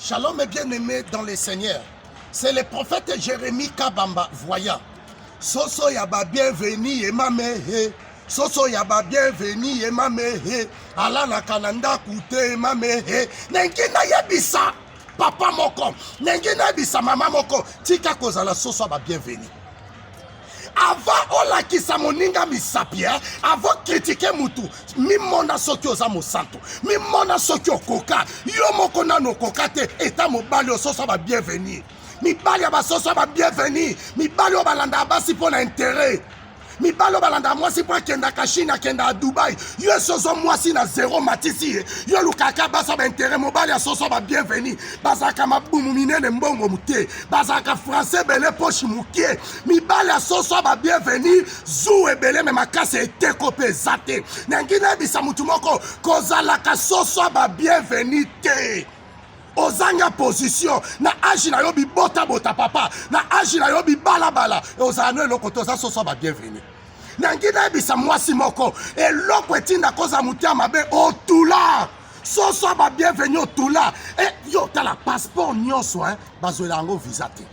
Shalom mes bien-aimés dans le Seigneur. C'est le prophète Jérémie Kabamba voyant. Soso ya ba bienvenue et mame he. Soso ya ba bienvenue et mame he. Alalaka na ndaku te mame he. Nengi nayebisa papa moko, nengi nayebisa mama moko, tika kozala soso ya ba bienvenue. Avant olakisa moninga misapi eh? Avant kritike mutu, mimona soki oza mosantu, mimona soki okoka yo moko nanu okoka te. Eta mobali ososo ba bienvenu, mibali ya basoso ba bienvenu, mibali oyo balandaka basi mpo na interet, mibali oyo balandaka mwasi mpo akendaka Chine, akendaka Dubai. Yo esi ozwa mwasi na zero, matisi ye, yo olukaka basi ya bainteret. Mobali ya soso ba bienvenu bazalaka mabumu minene, mbongo moke, bazalaka français ebele, poche moke. Mibali ya soso ba bienvenu zu ebele, me makasi eteko mpe eza te. Nangi nayebisa motu moko, kozalaka soso ba bienvenu te. Ozanga position na age na yo, bibotabota papa, na age na yo bibalabala, ozala no eloko te, oza soso ba bienvenu. Nangi nayebisa mwasi moko, eloko etinda kozala motema mabe, otula soso ba bienvenu, otula e, yo tala passeport nyonso bazwela yango visa te,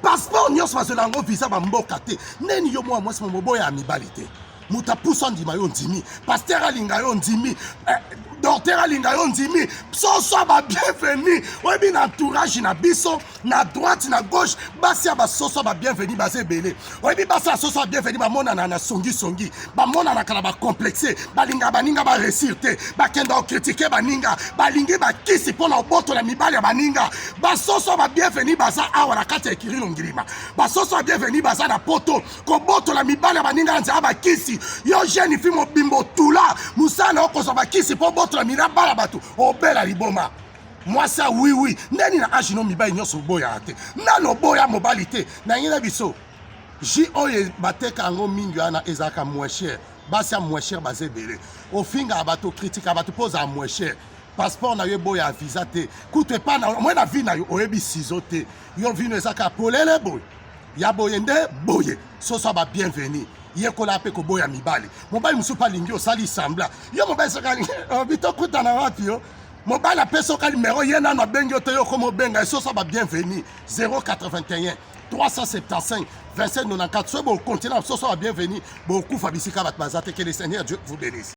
passeport nyonso bazwela yango visa bamboka te. Ndeni yo mwa mwasi moboya ya mibali te, moto apusa ndima yo ndimi, pasteur alinga yo ndimi, docteur alinga yo ndimi, soso ba bienvenu. Oyebi na entourage na biso, na droite na gauche, basi ya basoso ba bienvenu baza ebele. Oyebi basi ya soso ya bienvenu bamonana na songisongi, bamonanaka na bacomplexe, balingaka baninga baresir te, bakenda kokritike baninga, balingi bakisi mpona kobotola mibali ya baninga. Basoso ba bienvenu baza awa na kati ya ekirino ngilima, basoso ya bienvenu baza na poto kobotola mibali ya baninga na nzela bakisi. Yo jeune fille mobimbo otula mosala na yo kozwa bakisi mpo obotola mirabala bato, obela liboma. Mwasi ya wiwi ndeni na age no mibali nyonso oboyaka te, nano oboya mobali te. Nangi na biso ji oyo bateka yango mingi wana ezalaka moins cher, basi ya moins cher baza ebele. Ofingaka bato, okritika bato mpo ozala moins cher. Passeport na yo eboya visa te, kutu epa na mwe na vie na yo oyebi sizo te, yo vino eza kaka polele boye ya boye nde boye. Soso ba bienvenu, yekola mpe koboya mibali. Mobali mosusu mpe alingi osali sembla yo mobali soki alingi bitokutana wapi, yo mobali apesi oka numero ye nano abengi yo te, yo okoma obenga ye. Soso ba bienvenu 081 375 27 94. Soki bokontinue na soso ba bienvenu, bokufa bisika bato baza te. Que le Seigneur Dieu vous bénisse.